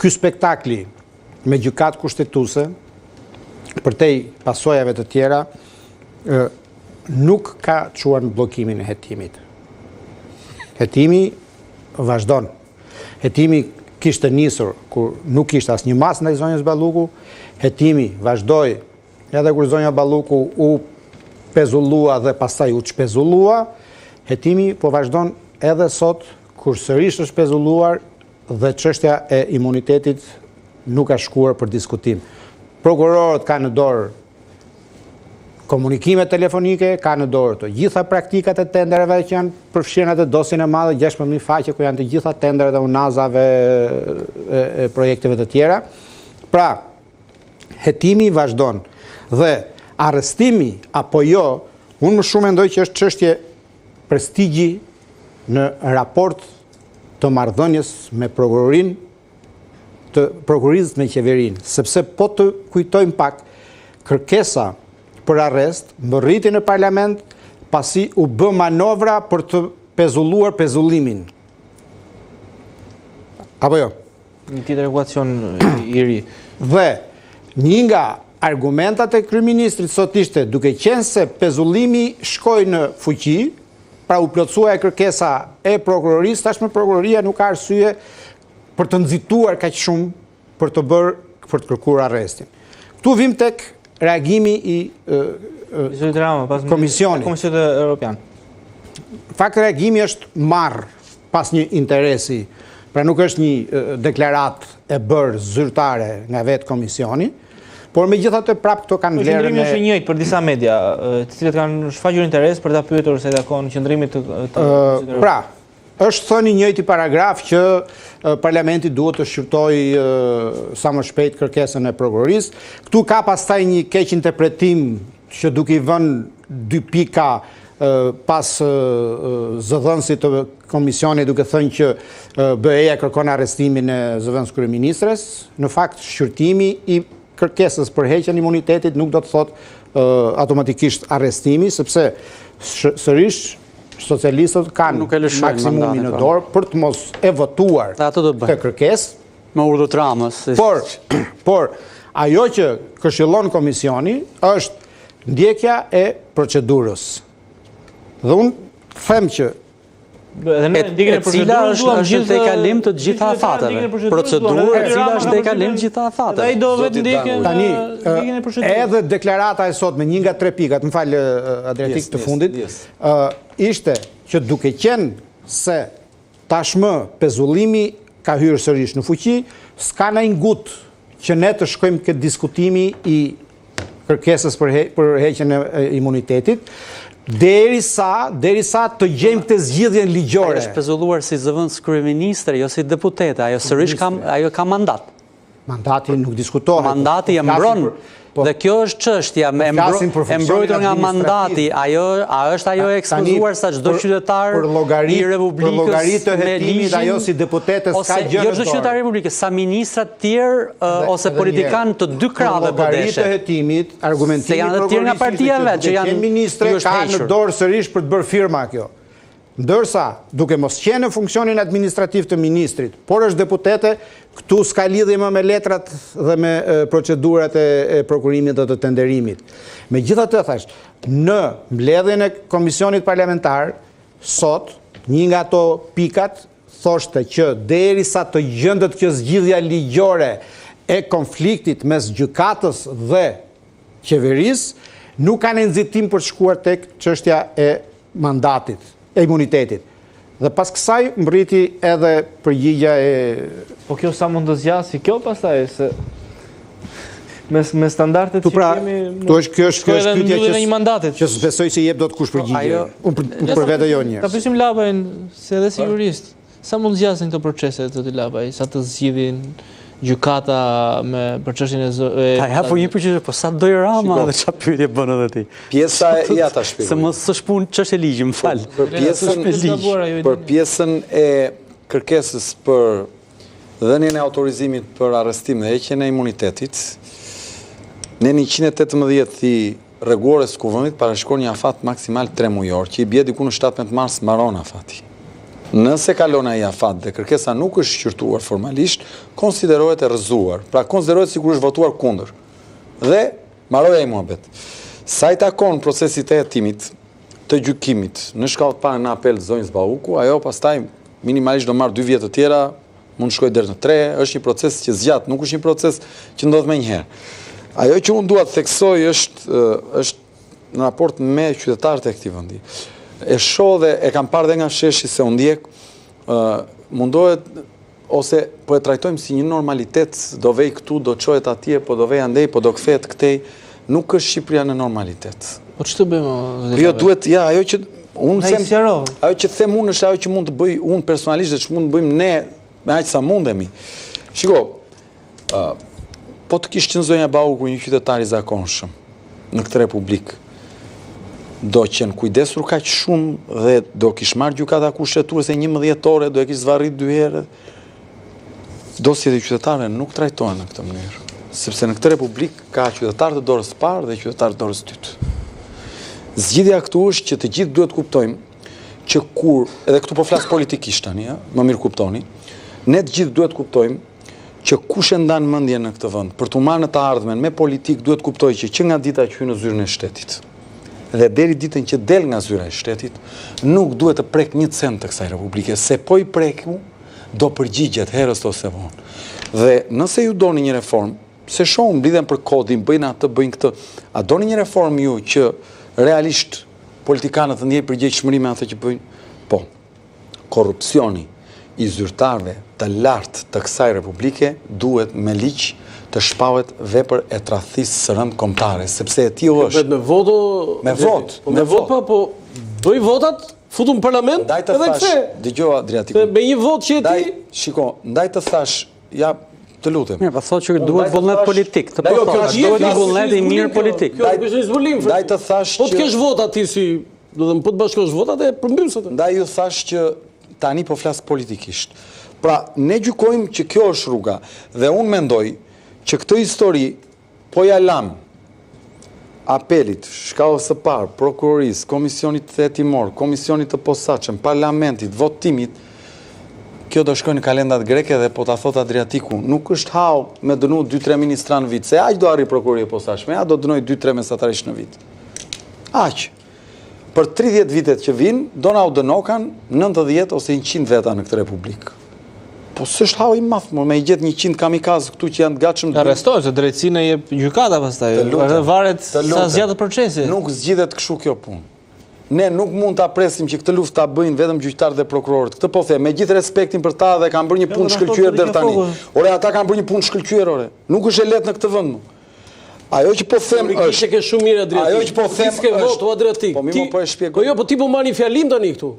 Ky spektakli me gjykatë kushtetuese, përtej pasojave të tjera, nuk ka çuar në bllokimin e hetimit. Hetimi vazhdon. Hetimi kishte nisur kur nuk kishte asnjë masë ndaj zonjës Balluku, hetimi vazhdoi edhe kur zonja Balluku u pezullua dhe pastaj u çpezullua, hetimi po vazhdon edhe sot kur sërish është pezulluar dhe çështja e imunitetit nuk ka shkuar për diskutim. Prokurorët kanë në dorë komunikime telefonike, kanë në dorë të gjitha praktikat e tenderave që janë përfshirë në atë dosjen e madhe, 16.000 faqe ku janë të gjitha tenderat e unazave e, e projekteve të tjera. Pra, hetimi vazhdon dhe arrestimi apo jo, unë më shumë mendoj që është çështje prestigji në raport të marrëdhënies me prokurorinë, të prokurorisë me qeverinë, sepse po të kujtojmë pak, kërkesa për arrest mbërriti në parlament pasi u bë manovra për të pezulluar pezullimin. Apo jo? Një tjetër ekuacion i ri. Dhe një nga argumentat e kryeministrit sot ishte duke qenë se pezullimi shkoi në fuqi, pra u plotësua e kërkesa e prokurorisë, tashmë prokuroria nuk ka arsye për të nxituar kaq shumë për të bërë për të kërkuar arrestin. Këtu vim tek reagimi i Zotit Rama pas komisionit. Komisionit Evropian. Fakt reagimi është marrë pas një interesi, pra nuk është një deklaratë e bërë zyrtare nga vetë komisioni, por megjithatë prapë këto kanë po, vlerën e... Qëndrimi është i njëjtë për disa media, të cilët kanë shfaqur interes për ta pyetur sa i takon qëndrimit të... të pra, është thënë i njëjti paragraf që parlamenti duhet të shqyrtojë sa më shpejt kërkesën e prokurorisë. Këtu ka pastaj një keqinterpretim që duke i vënë dy pika pas zëdhënësit të komisionit duke thënë që BE-ja kërkon arrestimin e zëvendëskryeministres, në fakt shqyrtimi i kërkesës për heqjen e imunitetit nuk do të thotë automatikisht arrestimi, sepse sërish socialistët kanë maksimumin në po. dorë për të mos e votuar këtë kërkesë. Me urdhër të Ramës. Por, por, ajo që këshillon komisioni është ndjekja e procedurës. Dhe unë them që Edhe ne ndjekjen e procedurës duam gjithë është tejkalim të gjitha afateve. Procedurë e cila është tejkalim të gjitha afateve. Ai do vetë ndjekjen tani ndjekjen e procedurës. Edhe deklarata e sotme, një nga tre pikat, më fal Adriatik të fundit, ë ishte që duke qenë se Tashmë pezullimi ka hyrë sërish në fuqi, s'ka ndonjë ngut që ne të shkojmë ke diskutimi i kërkesës për, he, për heqjen e imunitetit, derisa derisa të gjejmë këtë zgjidhjen ligjore. Ajo është pezulluar si zëvendëskryeministre, jo si deputete, ajo sërish ka ajo ka mandat. Mandati nuk diskutohet. Mandati e mbron. Po, dhe kjo është çështja, me po e mbrojtur nga mandati, ajo a është ajo e ekspozuar sa çdo qytetar i Republikës për llogari të hetimit ajo si deputete s'ka gjë në jo çdo qytetar i Republikës, sa ministra të tjerë ose politikanë të dy krahëve po deshe. Për llogari të hetimit, argumentimi i prokurorisë nga partia vet që janë ministre ka në dorë sërish për të bërë firma kjo. Ndërsa, duke mos qenë në funksionin administrativ të ministrit, por është deputete, këtu s'ka lidhje më me letrat dhe me procedurat e prokurimit dhe të tenderimit. Megjithatë, thashë, në mbledhjen e Komisionit Parlamentar, sot, një nga ato pikat, thoshte që derisa të gjendet kjo zgjidhja ligjore e konfliktit mes gjykatës dhe qeverisë, nuk ka ndonjë nxitim për të shkuar tek çështja e mandatit, e imunitetit. Dhe pas kësaj mbërriti edhe përgjigja e Po kjo sa mund të zgjasë kjo pastaj se me me standardet që pra, kemi Këtu është kjo është kjo është pyetja që një mandatit. Që s'besoj se jep dot kush po, përgjigje. Unë për, për vete jo një. Ta pyesim Lapajn se edhe si po. jurist. Sa mund të zgjasin këto procese zoti Lapaj, sa të zgjidhin gjykata me për çështjen e e Ta jap një përgjigje, po sa do Rama dhe çfarë pyetje bën edhe ti. Pjesa e ja ta shpjegoj. Se mos s'është punë çështje ligji, më fal. Për pjesën për pjesën e kërkesës për dhënien e autorizimit për arrestim dhe heqjen e imunitetit, neni 118 i Rregullores së Kuvendit parashikon një afat maksimal 3 mujor, që i bie diku në 17 mars mbaron afati. Nëse kalon ai afat dhe kërkesa nuk është shqyrtuar formalisht, konsiderohet e rrëzuar. Pra konsiderohet sikur është votuar kundër. Dhe mbaroi ai muhabet. Sa i takon procesit të hetimit, të gjykimit në shkallë të parë në apel zonjës Balluku, ajo pastaj minimalisht do marrë 2 vjet të tjera, mund të shkojë deri në 3, është një proces që zgjat, nuk është një proces që ndodh menjëherë. Ajo që unë dua të theksoj është është në raport me qytetarët e këtij vendi. E shoh dhe e kam parë dhe nga sheshi se unë ndjek, mundohet ose po e trajtojmë si një normalitet, do vej këtu, do çohet atje, po do vej andej, po do kthehet këtej, nuk është Shqipëria në normalitet. Po ç'të bëjmë? Po jo duhet, ja, ajo që unë them, ajo që them unë është ajo që mund të bëj unë personalisht dhe ç'mund të bëjmë ne me aq sa mundemi. Shiko, Po të kish qenë zonja Balluku një qytetar i zakonshëm në këtë republikë, do qenë kujdesur kaq shumë dhe do kish marrë gjykata kushtetuese 11 orë, do e kish zvarrit dy herë. Dosjet e qytetarëve nuk trajtohen në këtë mënyrë, sepse në këtë republikë ka qytetarë të dorës së parë dhe qytetarë të dorës së dytë. Zgjidhja këtu është që të gjithë duhet të kuptojmë që kur, edhe këtu po flas politikisht tani, ë, më mirëkuptoni, ne të gjithë duhet të kuptojmë që kush e ndan mendjen në këtë vend, për t'u marrë në të ardhmen me politikë duhet të kuptojë që që nga dita që hyn në zyrën e shtetit dhe deri ditën që del nga zyra e shtetit, nuk duhet të prekë një cent të kësaj republike, se po i preku do përgjigjet herët ose vonë. Dhe nëse ju doni një reformë, se shoh mblidhen për kodin, bëjnë atë, bëjnë këtë, a doni një reformë ju që realisht politikanët të ndjejnë përgjegjshmëri me atë që bëjnë? Po. Korrupsioni i zyrtarëve të lartë të kësaj republike duhet me ligj të shpallet vepër e tradhtisë së rëndë kombëtare, sepse e tillë është. Bëhet me votë? Me votë, po me votë pa, po bëj votat, futu në parlament ndaj të edhe thash, kthe. Dëgjo Adriatiku. Me një votë që ti. Shiko, ndaj të thash, ja të lutem. Mirë, po thotë që duhet vullnet politik, të po jo, thotë, duhet një vullnet i mirë politik. Kjo nuk është një zbulim. Ndaj të thash Po të kesh vota ti si Do të po të bashkosh votat e përmbys atë. Ndaj ju thash që tani po flas politikisht. Pra, ne gjykojmë që kjo është rruga dhe unë mendoj që këtë histori po ja lam apelit, shkallës së parë, prokurorisë, komisionit hetimor, komisionit të posaçëm, parlamentit, votimit, kjo do shkojë në kalendat greke dhe po ta thotë Adriatiku, nuk është hall me dënu 2-3 ministra në vit, se aq do arrijë prokuroria e posaçme, a do dënojë 2-3 mesatarisht në vit. Aq. Për 30 vitet që vijnë, do na u dënokan 90 ose 100 veta në këtë republikë. Po s'është hall i madh, më me i gjet 100 kamikazë këtu që janë të gatshëm të arrestohen, se drejtësinë e jep gjykata pastaj. Edhe varet sa zgjatet procesi. Nuk zgjidhet kështu kjo punë. Ne nuk mund ta presim që këtë luftë ta bëjnë vetëm gjyqtarët dhe prokurorët. Këtë po them, me gjithë respektin për ta dhe kanë bërë një punë shkëlqyer deri tani. Ore, ata kanë bërë një punë shkëlqyer, ore. Nuk është e lehtë në këtë vend. Ajo që po them është... Ti ke shumë mirë Adriatik. Ajo që po them është... Ti s'ke votë, o Adriatik. Po mirë, po e shpjegoj. Po jo, po ti po mban një fjalim tani këtu.